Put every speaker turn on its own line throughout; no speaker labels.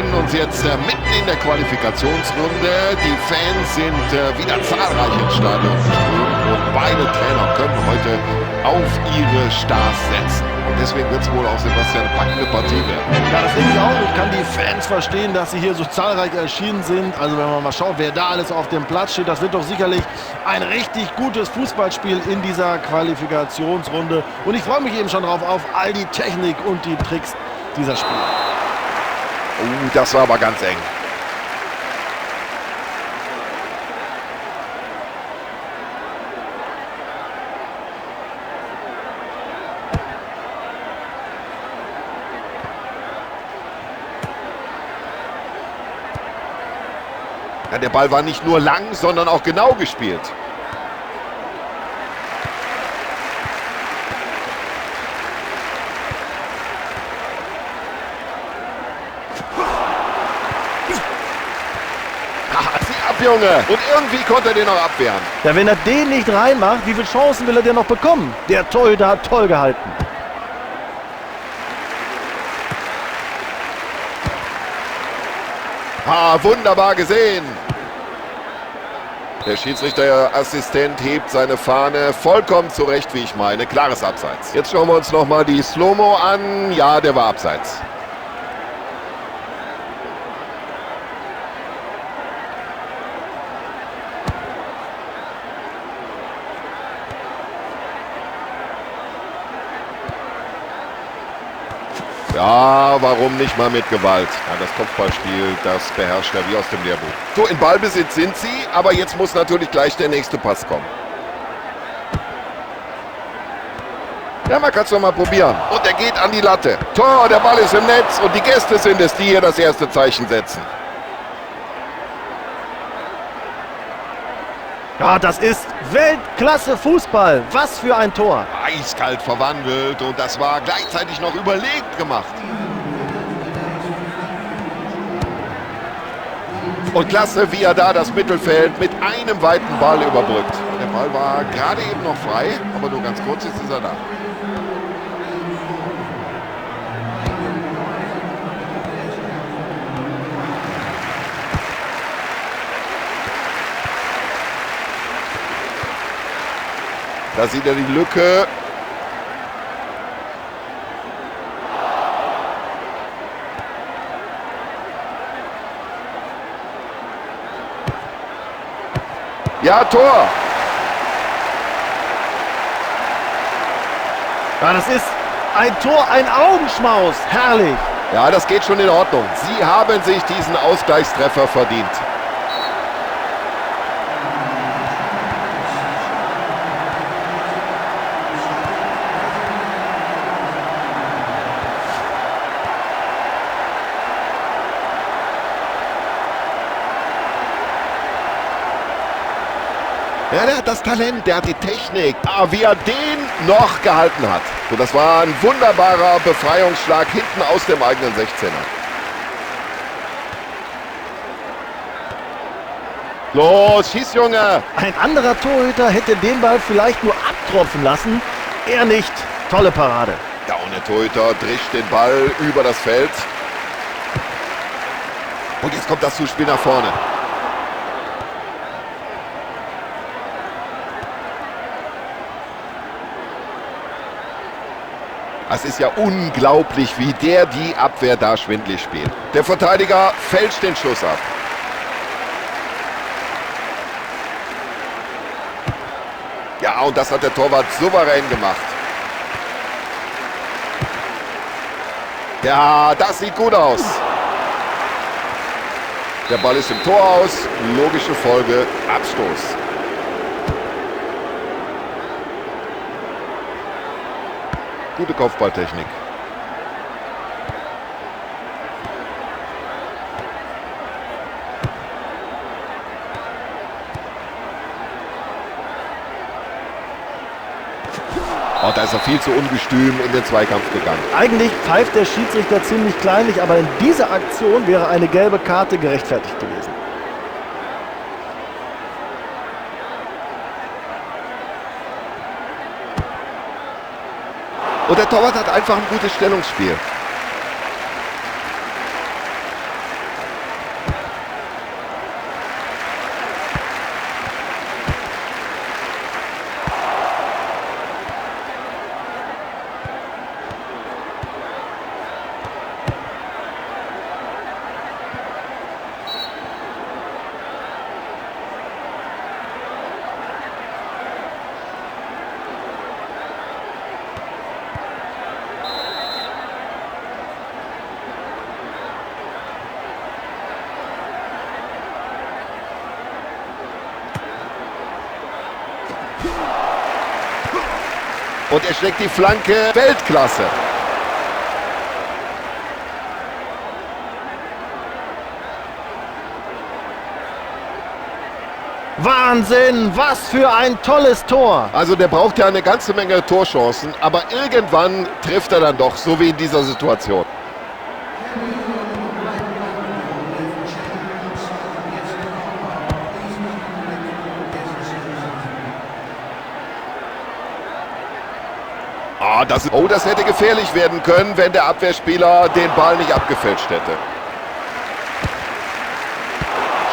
befinden uns jetzt mitten in der Qualifikationsrunde. Die Fans sind wieder zahlreich ins Stadion geströmt und beide Trainer können heute auf ihre Stars setzen. Und deswegen wird es wohl auch, Sebastian, eine packende Partie werden.
Ja, das denke ich auch. Ich kann die Fans verstehen, dass sie hier so zahlreich erschienen sind. Also wenn man mal schaut, wer da alles auf dem Platz steht, das wird doch sicherlich ein richtig gutes Fußballspiel in dieser Qualifikationsrunde. Und ich freue mich eben schon drauf, auf all die Technik und die Tricks dieser Spieler.
Oh, das war aber ganz eng. Ja, der Ball war nicht nur lang, sondern auch genau gespielt. Zieh ab, Junge! Und irgendwie konnte er den noch abwehren.
Ja, wenn er den nicht reinmacht, wie viele Chancen will er denn noch bekommen? Der Torhüter hat toll gehalten.
Ah, wunderbar gesehen. Der Schiedsrichterassistent hebt seine Fahne vollkommen zurecht, wie ich meine. Klares Abseits. Jetzt schauen wir uns nochmal die Slow-Mo an. Ja, der war abseits. Ja, warum nicht mal mit Gewalt? Ja, das Kopfballspiel, das beherrscht er wie aus dem Lehrbuch. So, in Ballbesitz sind sie, aber jetzt muss natürlich gleich der nächste Pass kommen. Ja, man kann's doch mal probieren. Und er geht an die Latte. Tor, der Ball ist im Netz und die Gäste sind es, die hier das erste Zeichen setzen.
Ja, das ist Weltklasse Fußball. Was für ein Tor.
Eiskalt verwandelt und das war gleichzeitig noch überlegt gemacht. Und klasse, wie er da das Mittelfeld mit einem weiten Ball überbrückt. Der Ball war gerade eben noch frei, aber nur ganz kurz, jetzt ist er da. Da sieht er die Lücke. Ja, Tor!
Ja, das ist ein Tor, ein Augenschmaus. Herrlich.
Ja, das geht schon in Ordnung. Sie haben sich diesen Ausgleichstreffer verdient. Ja, der hat das Talent, der hat die Technik. Ah, wie er den noch gehalten hat. So, das war ein wunderbarer Befreiungsschlag hinten aus dem eigenen 16er. Los, schieß, Junge!
Ein anderer Torhüter hätte den Ball vielleicht nur abtropfen lassen. Er nicht. Tolle Parade.
Ja, und der Torhüter drischt den Ball über das Feld. Und jetzt kommt das Zuspiel nach vorne. Es ist ja unglaublich, wie der die Abwehr da schwindlig spielt. Der Verteidiger fälscht den Schuss ab. Ja, und das hat der Torwart souverän gemacht. Ja, das sieht gut aus. Der Ball ist im Tor aus. Logische Folge, Abstoß. Gute Kopfballtechnik. Oh, da ist er viel zu ungestüm in den Zweikampf gegangen.
Eigentlich pfeift der Schiedsrichter ziemlich kleinlich, aber in dieser Aktion wäre eine gelbe Karte gerechtfertigt gewesen.
Und der Torwart hat einfach ein gutes Stellungsspiel. Und er schlägt die Flanke. Weltklasse.
Wahnsinn, was für ein tolles Tor.
Also der braucht ja eine ganze Menge Torchancen, aber irgendwann trifft er dann doch, so wie in dieser Situation. Ah, das hätte gefährlich werden können, wenn der Abwehrspieler den Ball nicht abgefälscht hätte.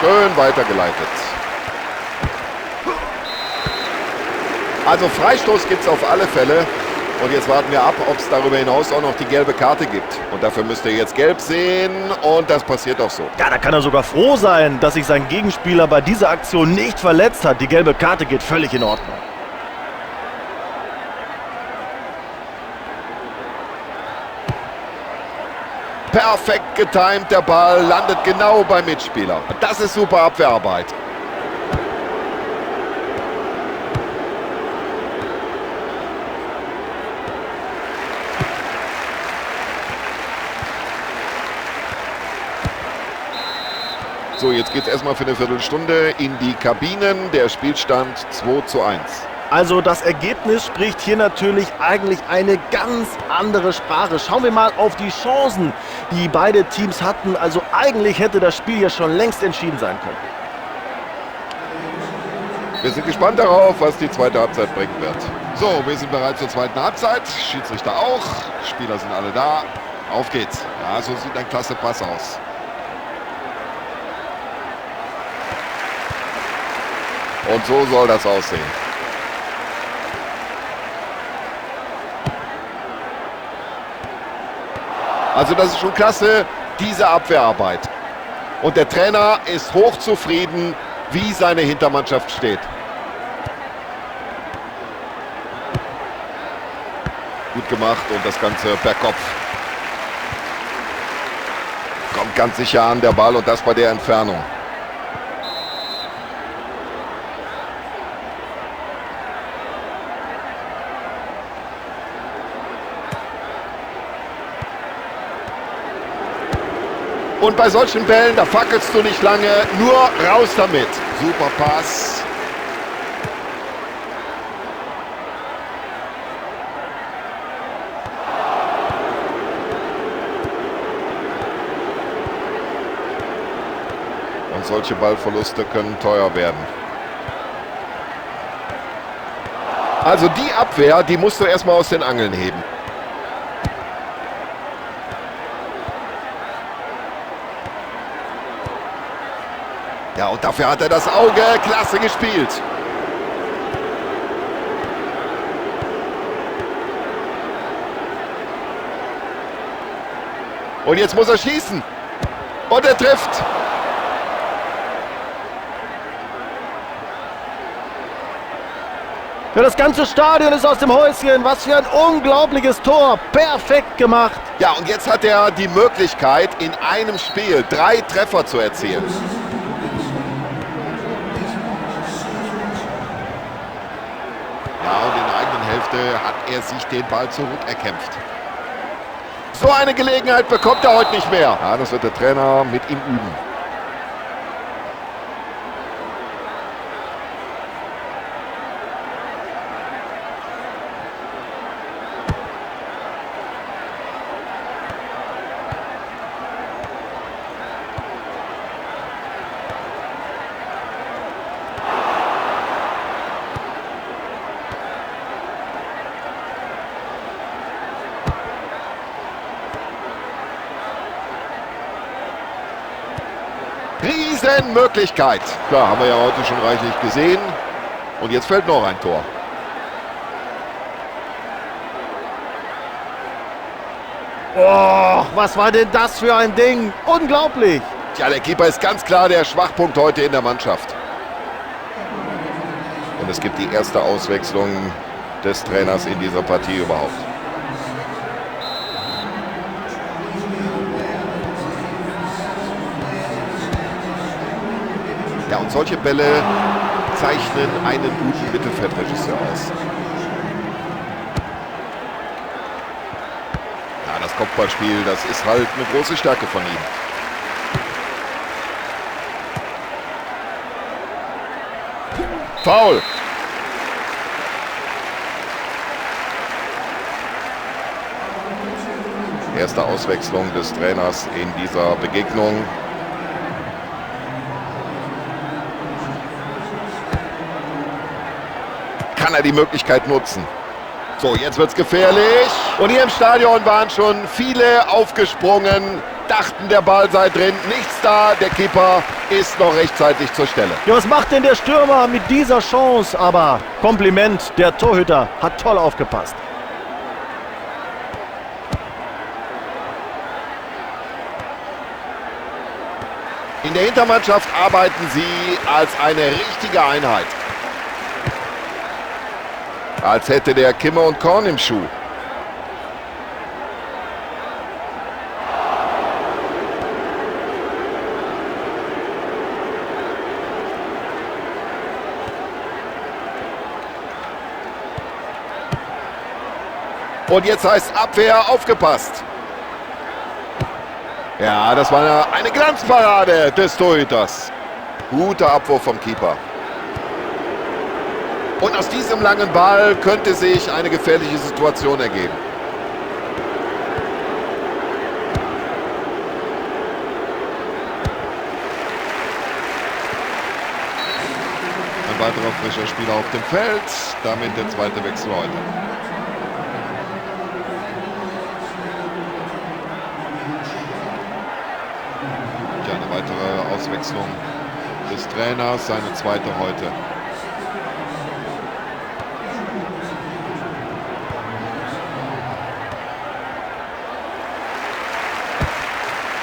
Schön weitergeleitet. Also Freistoß gibt's auf alle Fälle. Und jetzt warten wir ab, ob's darüber hinaus auch noch die gelbe Karte gibt. Und dafür müsst ihr jetzt gelb sehen. Und das passiert auch so.
Ja, da kann er sogar froh sein, dass sich sein Gegenspieler bei dieser Aktion nicht verletzt hat. Die gelbe Karte geht völlig in Ordnung.
Perfekt getimt, der Ball landet genau beim Mitspieler. Das ist super Abwehrarbeit. So, jetzt geht's erstmal für eine Viertelstunde in die Kabinen. Der Spielstand 2:1.
Also das Ergebnis spricht hier natürlich eigentlich eine ganz andere Sprache. Schauen wir mal auf die Chancen, die beide Teams hatten. Also eigentlich hätte das Spiel ja schon längst entschieden sein können.
Wir sind gespannt darauf, was die zweite Halbzeit bringen wird. So, wir sind bereit zur zweiten Halbzeit. Schiedsrichter auch. Spieler sind alle da. Auf geht's. Ja, so sieht ein klasse Pass aus. Und so soll das aussehen. Also das ist schon klasse, diese Abwehrarbeit. Und der Trainer ist hochzufrieden, wie seine Hintermannschaft steht. Gut gemacht und das Ganze per Kopf. Kommt ganz sicher an der Ball und das bei der Entfernung. Und bei solchen Bällen, da fackelst du nicht lange, nur raus damit. Super Pass. Und solche Ballverluste können teuer werden. Also die Abwehr, die musst du erstmal aus den Angeln heben. Ja, und dafür hat er das Auge. Klasse gespielt. Und jetzt muss er schießen. Und er trifft.
Ja, das ganze Stadion ist aus dem Häuschen. Was für ein unglaubliches Tor. Perfekt gemacht.
Ja, und jetzt hat er die Möglichkeit, in einem Spiel 3 Treffer zu erzielen. Ja, und in der eigenen Hälfte hat er sich den Ball zurückerkämpft. So eine Gelegenheit bekommt er heute nicht mehr. Ja, das wird der Trainer mit ihm üben. Riesenmöglichkeit. Klar, haben wir ja heute schon reichlich gesehen. Und jetzt fällt noch ein Tor.
Oh, was war denn das für ein Ding? Unglaublich.
Tja, der Keeper ist ganz klar der Schwachpunkt heute in der Mannschaft. Und es gibt die erste Auswechslung des Trainers in dieser Partie überhaupt. Ja, und solche Bälle zeichnen einen guten Mittelfeldregisseur aus. Das Kopfballspiel, das ist halt eine große Stärke von ihm. Foul. Erste Auswechslung des Trainers in dieser Begegnung. Kann er die Möglichkeit nutzen? So, jetzt wird's gefährlich. Und hier im Stadion waren schon viele aufgesprungen, dachten, der Ball sei drin. Nichts da, der Keeper ist noch rechtzeitig zur Stelle.
Ja, was macht denn der Stürmer mit dieser Chance? Aber Kompliment, der Torhüter hat toll aufgepasst.
In der Hintermannschaft arbeiten sie als eine richtige Einheit. Als hätte der Kimme und Korn im Schuh. Und jetzt heißt Abwehr, aufgepasst. Ja, das war eine Glanzparade des Torhüters. Guter Abwurf vom Keeper. Und aus diesem langen Ball könnte sich eine gefährliche Situation ergeben. Ein weiterer frischer Spieler auf dem Feld. Damit der zweite Wechsel heute. Ja, eine weitere Auswechslung des Trainers, seine zweite heute.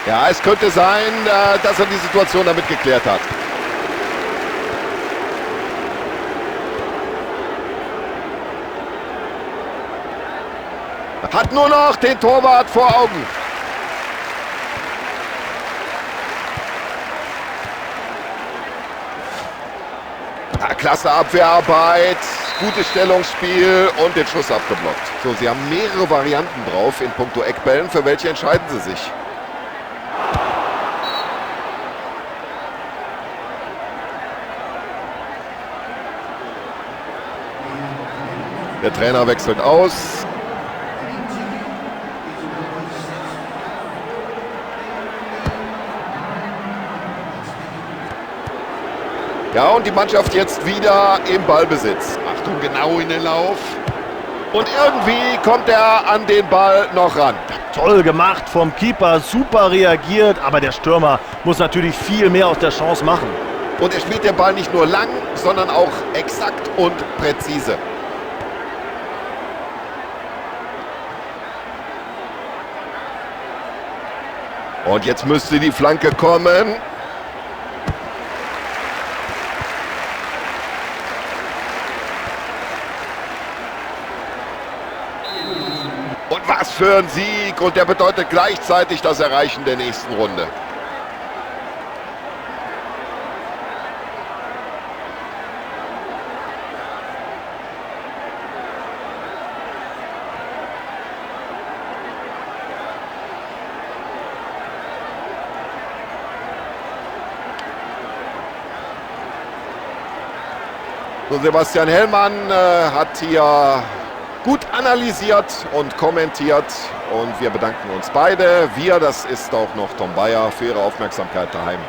Ja, es könnte sein, dass er die Situation damit geklärt hat. Hat nur noch den Torwart vor Augen. Ja, klasse Abwehrarbeit, gutes Stellungsspiel und den Schuss abgeblockt. So, sie haben mehrere Varianten drauf in puncto Eckbällen. Für welche entscheiden sie sich? Der Trainer wechselt aus. Ja, und die Mannschaft jetzt wieder im Ballbesitz. Achtung, genau in den Lauf. Und irgendwie kommt er an den Ball noch ran.
Toll gemacht vom Keeper, super reagiert, aber der Stürmer muss natürlich viel mehr aus der Chance machen.
Und er spielt den Ball nicht nur lang, sondern auch exakt und präzise. Und jetzt müsste die Flanke kommen. Und was für ein Sieg. Und der bedeutet gleichzeitig das Erreichen der nächsten Runde. So, Sebastian Hellmann hat hier gut analysiert und kommentiert und wir bedanken uns beide. Wir, das ist auch noch Tom Bayer, für Ihre Aufmerksamkeit daheim.